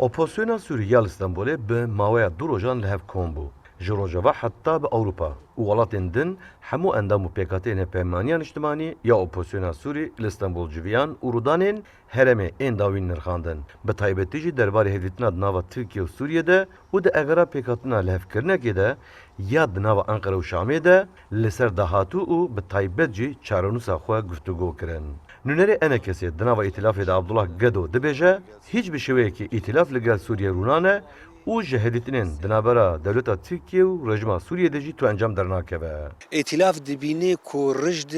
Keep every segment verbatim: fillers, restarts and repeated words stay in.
Opozisyona Sûrî ya li Stenbolê bi maweya du rojan li hev kom bû. Ji Rojava heta bi Ewropa û welatên din hemû endam û pêkhateyên Hevpeymaniya Niştimanî ya Opozisyona Sûrî li Stenbol civiyan û rûdanên herêmê ên dawîn nirxandin. Bi taybetî jî derbarê hevdîtina di nava Tirkiye û Sûriyê de û di egera pêkhatina lihevkirinekê de ya di nava Enqere û Şamê de li ser dahatû û bi taybet jî çarenûsa xwe guftûgo kirin. Nûnerê ENKSê di nava îtîlafê de Abdullah Gedo dibêje, hîç bi şêweyekî îtîlaf li gel Sûriyê rûnane û ji hevdîtinên di navbera dewleta Tirkiye û rejîma Sûriyê de jî tu encam dernakeve. Îtîlaf dibîne ku rijd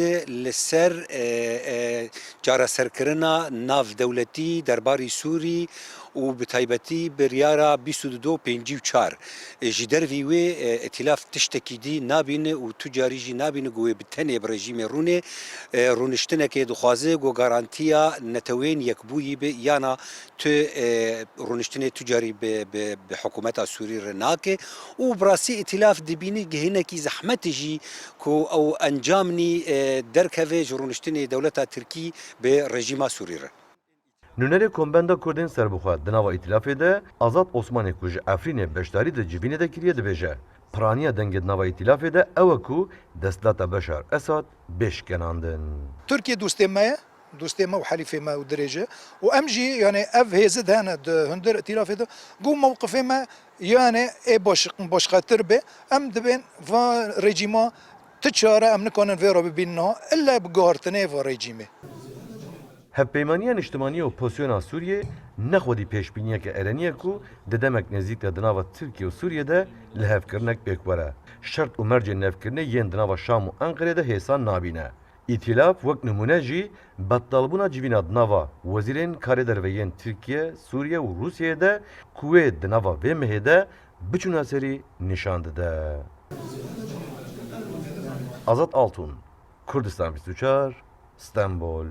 li ser, e, e, çareserkirina navdewletî derbarî Sûrî û bi taybetî biryara bîst û du pêncî û çar. E, ji dervî wê, e, îtîlaf tiştekî dî nabîne û tu carî jî nabîne ku wê bi tenê bi rejîmê rûnê. E, rûniştinekê dixwaze ku garantiya Neteweyên Yekbûyî be, yana tu, e, rûniştinê tu carî bi, bi, bi hikûmeta Sûrî re nake û bi rastî îtîlaf dibîne gihinekî zehmetî jî ku ew encam nî, e, derkeve ji rûniştinê dewleta Tirkî bi rejîma Sûrî re. Nûnerê Kombenda Kurdên Serbixwe di nava îtîlafê de Azad Osmanê ku ji Efrînê beşdarî di civînê de kiriye dibêje, piraniya dengê di nava îtîlafê de ew e ku desthilata Beşar Esad bê şikenandin. Tirkiye dostê me ye, dostê me û helîfê me û dirêj e. Û em jî, yani ev hêzi de hene di hundir îtîlafê de, ku mewqifê me yani ê baş-, başqetir be. Em dibên va rejîma ti çare em nikanin vê re bibînin niha, ille bi guhartinê va rejîmê. Hevpeymaniya Niştimanî ya Opozisyona Sûriyê ne xwedî pêşbîniyeke erênî ye ku di demek nêzîk de di nava Tirkiye û Sûriyê de lihevkirinek pêk were. Şert û mercên lihevkirinê yên di nava Şam û Enqerê de hêsan nabîne. Îtîlaf wek nimûne jî betalbûna civîna di nava wezîrên karê derve yên Tirkiye, Sûriye û Rûsyeyê de ku wê di nava vê mehê de biçûna serî nîşan dide. Azad Altun, Kurdistan bîst û çar, Stenbol.